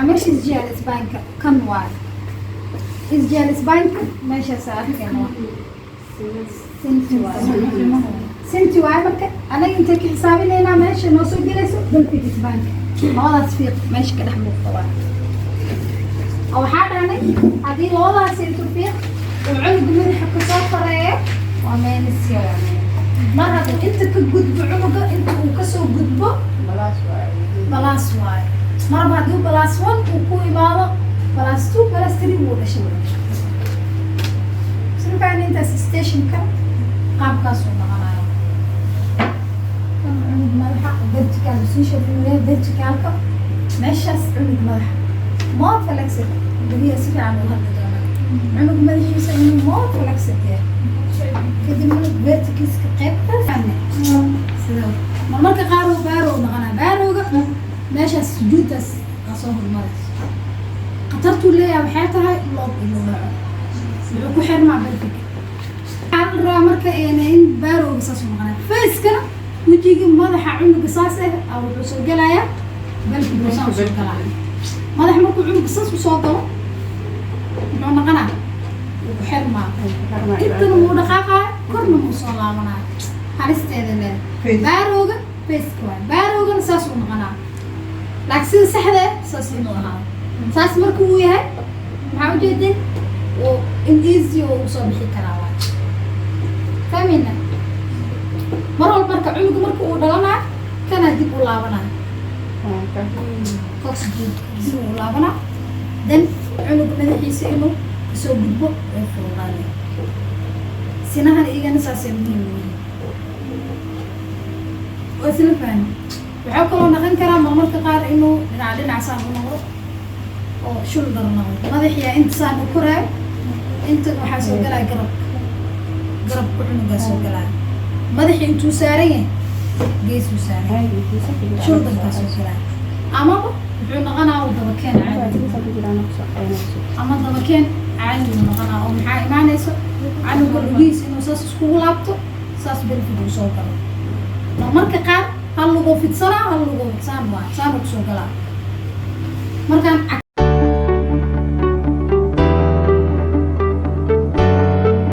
Meesha ischial spine-ka kan waayo. Ischial spine-ka meeshaas arkayna waa sinti waayo, sinti waayo. Marka anaga intay ka xisaabinaynaa, meesha noo soo gelayso pelvic spine-ka, labadaas fiiq meesha ka dhex muuqda waayo. Oo waxaa dhahnay, haddii labadaas intu fiiq uu cunuga madaxa kasoo koreeyo, waa minus waa. Mar hadduu inta ka gudbo cunuga, inta uu kasoo gudbo, plus waayo. Marba hadduu +1 uu ku imaado, +2, +3 wuu dhashay. Silkaan intaas stationka qaabkaasuu noqonayo kan cunug madaxa vertical position uu leeyahay. Verticalka meeshaas cunug madaxa more flexible beriya si fiican uu hadli doonaa. Cunug madaxiisa inuu more flexible yahay, kadibna vertixiska qaybtaas sida marmarka qaar uu barrow noqonaa. Barrowga meeshaas sujuudtaas aa soo hormarayso. Khatartuu leeyahay waxay tahay loob inuu dhaco, wuxuu ku xirmaa pelvic. Waxaa la rabaa marka in barrowga saas uu noqonaa. Facekana wejiga madaxa cunuga saas ah wuxuu soo gelayaa pelvic, saan soo galaa. Madaxa markuu cunuga saas usoo galo, muxuu noqonaa? Wuu ku xirmaa, intana wuu dhaqaaqaya, korna wuu soo laabanaya. Halisteeda leedahay barrowga. Faceka waay, barrowgana saas uu noqonaa, laakiin sida saxda eh saas inuu ahaado. Saas marka uu yahay, maxaa ujeedin uu in easy oo usoo bixi karaa waay. Fahmayna? Mar walba marka cunuga marka uu dhalanayo, kanaa dib u laabanayo, coccyx dib uu laabanaa, then cunuga madaxiisa inuu kasoo gudbo way fududaanay. Sinahan iyagana saasay muhiim u yihiin, waa isla fahmi. Waxaa kaloo noqon karaa marmarka qaar inuu dhinac dhinac saan u noqdo oo shoulder noqdo. Madaxiyaa inta saan u koraayo, inta waxaa soo galaya garabka, garabka cunugaa soo galaya. Madaxii intuu saaran yahay, geesuu saaran yahay, shoulderkaa soo galaya. Amaba wuxuu noqonaa uu dabakeen caadi, ama dabakeen caadi uu noqonaa. Oo maxaa imaanayso? Canuga lugihiis inuu saas iskugu laabto, saas pelvic uu soo galo. Marmarka qaar hal lugoo fidsanaa, hal lugoo saan waa saan uu kusoo galaa markaan.